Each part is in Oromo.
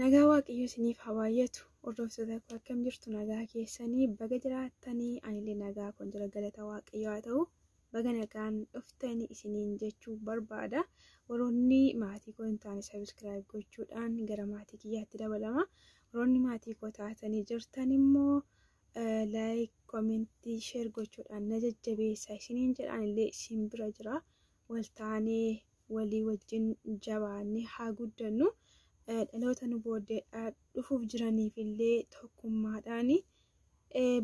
Nagaa Waaqayyo isiniif haa baay'atu. Hordoftoota koo, akkam jirtu? Nagaa keessanii? Baga jiraattanii. Anillee nagaa kun jira, galata Waaqayyo haa ta'u. Baga nagaan dhuftanii isiniin jechuu barbaada. Warroonni maatii koo hin taane subscribe gochuudhaan gara maatii kiyyaatti dabalama. Warroonni maatii koo taatanii jirtan immoo like, comment, share gochuudhaan na jajjabeessa isiniin jedha. Anillee isin bira jira. Waltaanee walii wajjin jabaannee haa guddannu. Dhaloota nu booddee dhufuuf jiraniif illee tokkummaadhaan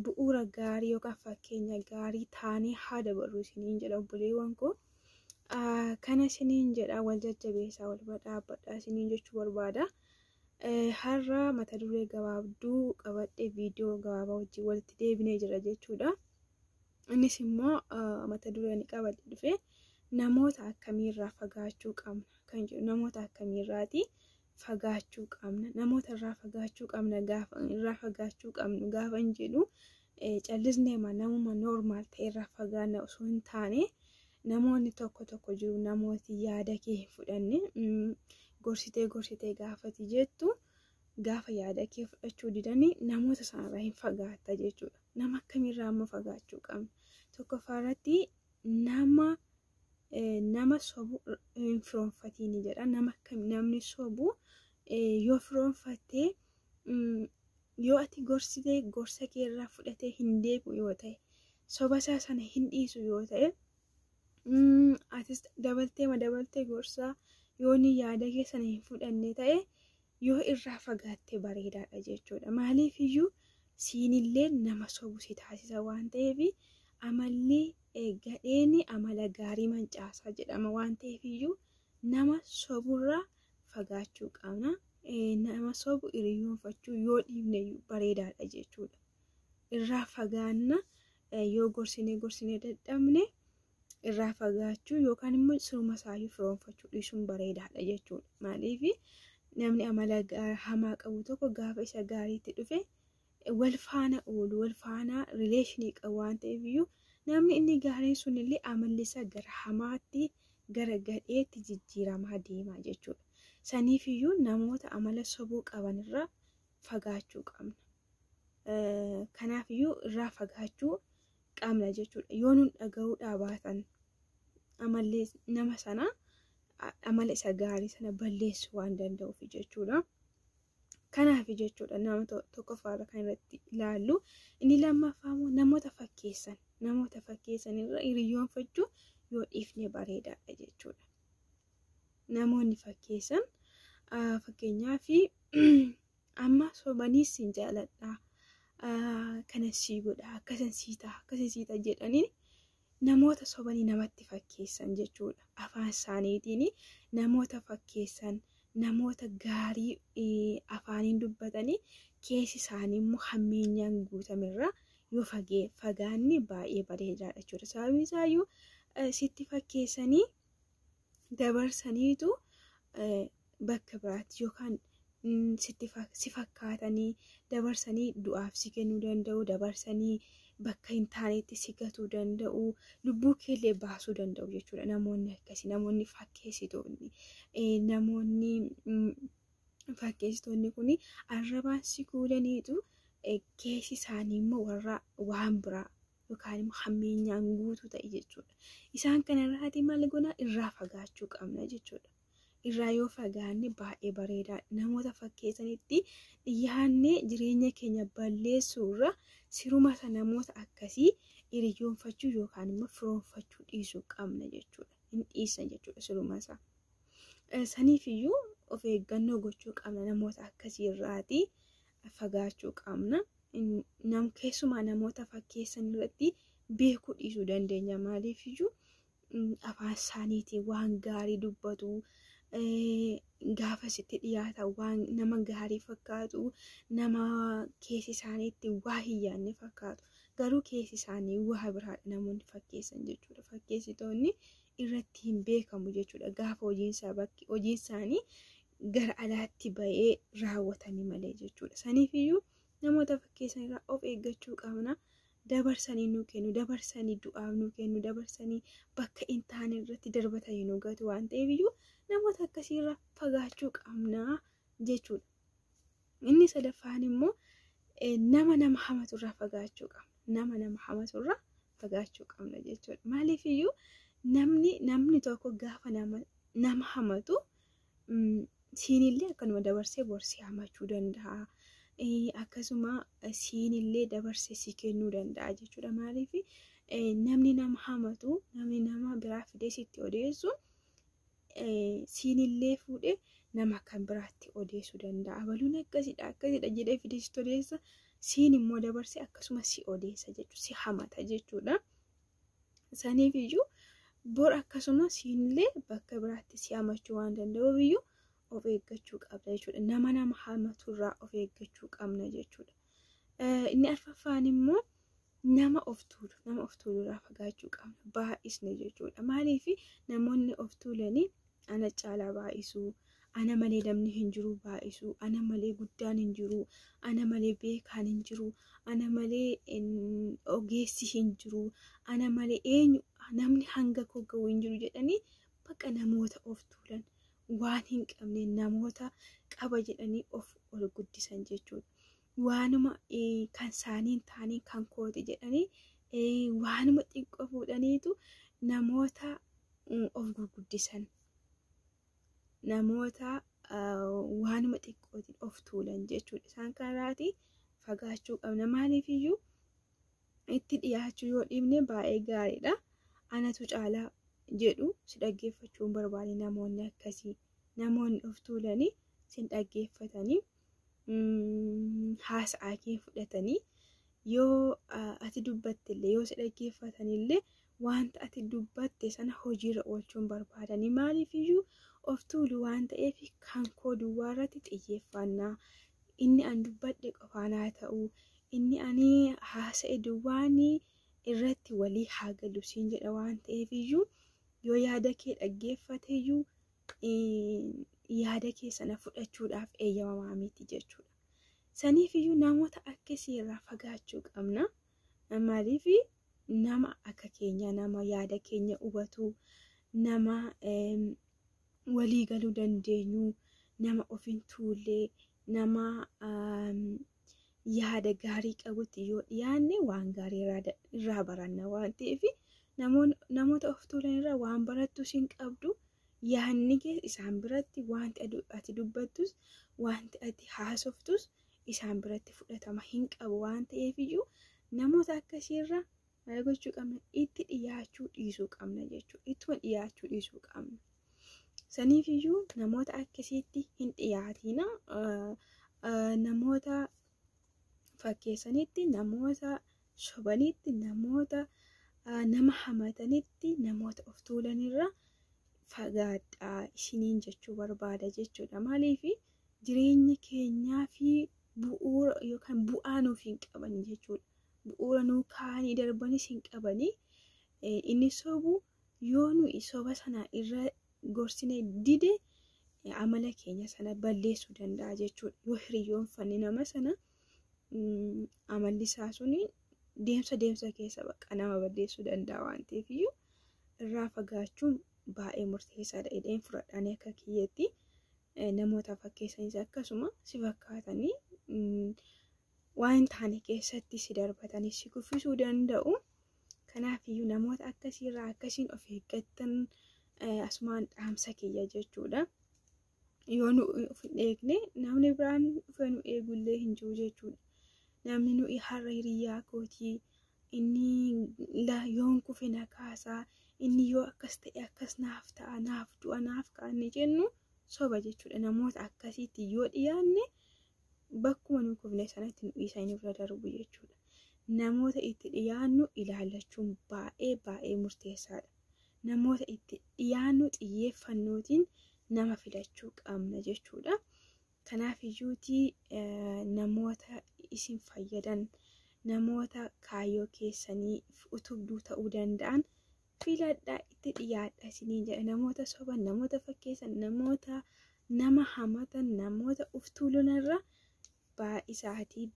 bu'uura gaarii yookaan fakkeenya gaarii taanee haa dabarru isiniin jedha, obboleewwan koo. Kana isiniin jedha, wal jajjabeessaa, wal bira dhaabbadhaa isiniin jechuu barbaada. Har'a mata duree gabaabduu qabadhee viidiyoo gabaabaa wajjin walitti deebinee jira jechuudha. Innis immoo mata duree ani qabadhe dhufe namoota akkamiirraa fagaachuu qabna kan jedhu. Namoota akkamiirraati fagaachuu qabna? Namoota irraa fagaachuu qabna gaafa irraa fagaachuu qabnu gaafa hin jedhu, callisnee namuma normal ta'e irraa fagaanna osoo hin taane, namoonni tokko tokko jiru, namooti yaada kee hin fudhanne. Gorsitee gorsitee gaafati jettu gaafa yaada kee fudhachuu didanii, namoota sanarraa hin fagaatta jechuudha. Nama akkamiirraa immoo fagaachuu qabna? Tokkoffaa irratti nama nama sobu hin firoonfatiin jedha. Nama namni sobu yoo firoonfattee, yoo ati gorsitee gorsa kee irraa fudhatee hin deebi'u yoo ta'e, soba isaa sana hin dhiisu yoo ta'e, atis dabaltee dabaltee gorsaa yoo inni yaada kee sana hin fudhanne ta'e, yoo irraa fagaatte bareedaadha jechuudha. Maaliif iyyuu siinillee nama sobu si taasisa waan ta'eef, amalli gadheen amala gaarii mancaasaa jedhama waan ta'eef iyyuu nama soburraa fagaachuu qabna. Nama sobu hiriyoonfachuu yoo dhiifne bareedaadha jechuudha. Irraa fagaanna, yoo gorsinee gorsinee dadhabne irraa fagaachuu yookaan immoo siruma isaayyuu firoonfachuu dhiisuun bareedaadha jechuudha. Maaliif namni amala hamaa qabu tokko gaafa isa gaariitti dhufe wal faana oolu, wal faana relation qabu waan ta'eef iyyuu, namni inni gaariin sunillee amalli isaa gara hamaatti, gara gadheetti jijjiiramaa deema jechuudha. Saniif iyyuu namoota amala sobuu qaban irraa fagaachuu qabna. Kanaaf iyyuu irraa fagaachuu qabna jechuudha. Yoo nun dhaga'uu baatan, amalli nama sanaa amala isa gaarii sana balleessuu waan danda'uuf jechuudha. Kanaaf jechuudha nama tokkoffaarra kan irratti ilaallu. Inni lammaffaa immoo namoota fakkeessan. Namoota fakkeessan irra hiriyoonfachuu yoo dhiifne bareedaadha jechuudha. Namoonni fakkeessan, fakkeenyaaf, amma sobanii "Sin jaaladha, kana sii godha, akkasan sii ta'a, akkasan sii ta'a" jedhanii namoota sobanii namatti fakkeessan jechuudha. Afaan isaaniitiin namoota fakkeessan, namoota gaarii afaaniin dubbatanii keessi isaanii immoo hammeenyaan guutamerraa yoo fagaanni baay'ee bareedaadha jechuudha. Sababni isaayyuu sitti fakkeessanii dabarsaniitu bakka biraatti yookaan sitti si fakkaatanii dabarsanii du'aaf si kennuu danda'u, dabarsanii bakka hin taanetti si gatuu danda'u, lubbuu keellee baasuu danda'u jechuudha. Namoonni akkasii, namoonni fakkeessitoonni kun arrabaan si kuulaniitu keessi isaanii immoo warra waan biraa yookaan immoo hammeenyaan guutuu ta'e jechuudha. Isaan kanarraati maal goona? Irraa fagaachuu qabna jechuudha. Irraa yoo fagaanne baay'ee bareedaadha. Namoota fakkeessanitti dhiyaannee jireenya keenya balleessuurra siruma isa namoota akkasii hiriyoonfachuu yookaan immoo firoonfachuu dhiisuu qabna jechuudha. Hin dhiisna jechuudha siruma isaa. Saniif iyyuu of eeggannoo gochuu qabna, namoota akkasii irraatii fagaachuu qabna. Keessumaa namoota fakkeessan irratti beekuu dhiisuu dandeenya. Maaliif iyyuu afaan isaaniitiin waan gaarii dubbatu, gaafa sitti dhiyaatan waan nama gaarii fakkaatu, nama keessi isaaniitti waa hin yaadne fakkaatu. Garuu keessi isaanii waa biraadha namoonni fakkeessan jechuudha. Fakkeessitoonni irratti hin beekamu jechuudha. Gaafa hojiin isaanii gara alaatti bahee raawwatanii malee jechuudha. Saniif iyyuu namoota fakkeessan irraa of eeggachuu qabna. Dabarsanii nu kennu, dabarsanii du'aaf nu kennu, dabarsanii bakka hin taane irratti darbatanii nu gatu waan ta'eef iyyuu namoota akkasiirraa fagaachuu qabna jechuudha. Inni sadaffaan immoo nama nama hamaturraa fagaachuu qabna. Nama nama hamaturraa fagaachuu qabna jechuudha. Maaliifiyyuu namni tokko gaafa nama hamatu siinillee akkanuma dabarsee borsee hamachuu danda'a. Akkasuma siinillee dabarsee si kennuu danda'a jechuudha. Maaliif namni nama hamatu, namni nama biraa fidee sitti odeessu siinillee fuudhee nama kan biraatti odeessuu danda'a. Abaluun akkasidha akkasidha jedhee fidee sitti odeessa. Siin immoo dabarsee akkasuma si odeessa jechuudha. Si hamata jechuudha. Saniifiyyuu bor akkasuma siinillee bakka biraatti si hamachuu waan danda'uuf iyyuu of eeggachuu qabda jechuudha. Nama nama hamaturraa of eeggachuu qabna jechuudha. Inni arfaffaan immoo nama of tuulu, nama of tuulurraa fagaachuu qabna. Baay'isne jechuudha. Maaliif namoonni of tuulanii ana caalaa baay'isuu, ana malee namni hin jiru baay'isuu, ana malee guddaan hin jiru, ana malee beekaan hin jiru, ana malee ogeessi hin jiru, ana malee eenyu namni hanga koo ga'u hin jiru jedhanii bakka namoota of tuulan waan hin qabne namoota qaba jedhanii of ol guddisan jechuudha. Waanuma kan isaanii hin taane kan kooti jedhanii waanuma xiqqoo fuudhaniitu namoota of gurguddisan. Namoota waanuma xiqqootiin of tuulan jechuudha. Isaan kanarraatii fagaachuu qabna. Maaliifiyyuu itti dhiyaachuu yoo dhiibne baay'ee gaariidha. Anatu caalaa jedhu si dhaggeeffachuu hin barbaanne namoonni akkasii. Namoonni of tuulanii si dhaggeeffatanii haasa'aa kee fudhatanii yoo ati dubbattillee yoo si dhaggeeffatanillee wanta ati dubbatte sana hojiirra oolchuu hin barbaadanii. Maaliifiyyuu of tuulu waan ta'eef kan koo duwwaa irratti xiyyeeffannaa. Inni an dubbadhe qofaan haa ta'u, inni ani haasa'e duwwaan irratti walii haa galu siin jedha waan ta'eef iyyuu yoo yaada kee dhaggeeffateyyuu yaada kee sana fudhachuudhaaf eeyyamamaa miti jechuudha. Saniif iyyuu namoota akkasii irraa fagaachuu qabna. Maaliif nama akka keenya, nama yaada keenya hubatu, nama walii galuu dandeenyu, nama of hin tuullee, nama yaada gaarii qabutti yoo dhiyaanne waan gaarii irraa baranna waan ta'eef namoota of tuulan irraa waan barattus hin qabdu. Yaadni kee isaan biratti wanti ati dubbattus wanti ati haasoftus isaan biratti fudhatama hin qabu waan ta'eef iyyuu namoota akkasiirra maal gochuu qabna? Itti dhiyaachuu dhiisuu qabna jechuudha. Ittuma dhiyaachuu dhiisuu qabna. Saniif iyyuu namoota akkasiitti hin dhiyaatina. Namoota fakkeessanitti, namoota sobanitti, namoota nama hamatanitti, namoota of tuulanirra fagaadhaa isiniin jechuu barbaada jechuudha. Maaliif jireenya keenyaa fi bu'uura yookaan bu'aa nuuf hin qaban jechuudha. Bu'uura nuu kaa'anii darbanis hin qabanii. Inni sobu yoo nuyi soba sana irra gorsine dide amala keenya sana balleessuu danda'a jechuudha. Yoo hiriyoonfanne nama sana amalli isaa suni deemsa deemsa keessa bakka nama balleessuu danda'a waan ta'eef iyyuu irraa fagaachuun baay'ee murteessaadha jedheen fudhadhaanii akka kiyyeetti. Namoota fakkeessanis akkasuma si fakkaatanii waan hin taane keessatti si darbatanii si kuffisuu danda'u. Kanaafiyyuu namoota akkasiirraa akkasiin of eeggattan asumaan dhaamsa kiyya jechuudha. Yoo nu of hin eegne namni biraan dhufee nu eegullee hin jiru jechuudha. Namni nuyi har'a hiriyaa kootii inni yoon kufe na kaasaa, inni yoo akkas ta'e akkas naaf ta'a, naaf du'a, naaf ka'a inni jennu soba jechuudha. Namoota akkasiitti yoo dhiyaanne bakkuma nu kufne sanatti nu dhiisanii nurra darbu jechuudha. Namoota itti dhiyaannu ilaallachuun baay'ee baay'ee murteessaadha. Namoota itti dhiyaannu xiyyeeffannootiin nama filachuu qabna jechuudha. Kanaaf iyyuutii namoota isin fayyadan, namoota kaayyoo keessanii utubduu ta'uu danda'an filadhaa, itti dhiyaadha isiniin jedha. Namoota soban, namoota fakkeessan, namoota nama hamatan, namoota of tuulanirra baay'isaatii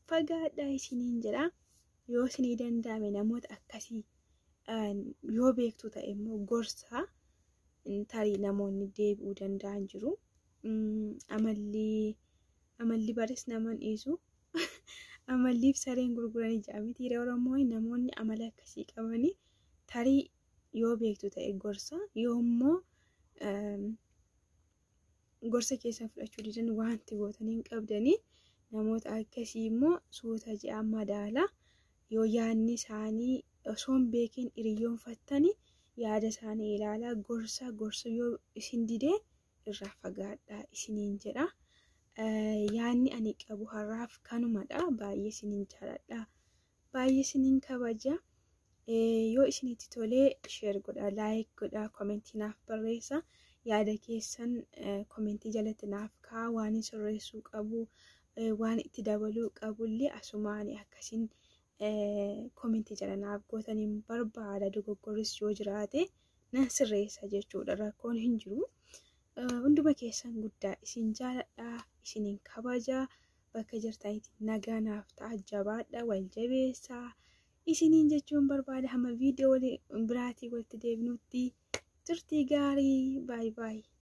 fagaadhaa isiniin jedha. Yoo isinii danda'ame namoota akkasii yoo beektu ta'e immoo gorsaa tarii namoonni deebi'uu danda'an jiru. Amalli Amalli baris nama hin dhiisu. Amalliif sareen gurguranii jedhamti. Yeroo Oromoo namoonni amala akkasii qabanii tarii yoo beektu ta'e gorsa, yoo immoo gorsa keessan fudhachuu didan wanti gootanii hin qabdanii, namoota akkasii immoo suuta je'aa madaala. Yoo yaadni isaanii osoo hin beekin hiriyyoonfattanii, yaada isaanii ilaalaa, gorsa gorsa, yoo isin didee irraa fagaadhaa isiniin jedha. Yaadni ani qabu har'aaf kanumadha. Baay'ee isiniin jaaladha. Baay'ee isiniin kabaja. Yoo isinitti tolee share godhaa, like godhaa, commentii naaf barreessa. Yaada keessan commentii jalatti naaf kaa'aa. Waan sirreessuu qabu, waan itti dabaluu qabullee asumaan akkasiin commentii jala naaf gootaniin barbaada. Dogoggorris yoo jiraate nan sirreessa jechuudha. Rakkoon hin jiru. Hunduma keessan guddaa isin jaaladha, isiniin kabaja. Bakka jirtanitti nagaa naaf ta'a, jabaadha, wal jabeessaa. Isiniin jechuun barbaada. Hamma viidiyoo biraatii walitti deebinutti turtii gaarii, baay'ee baay'ee.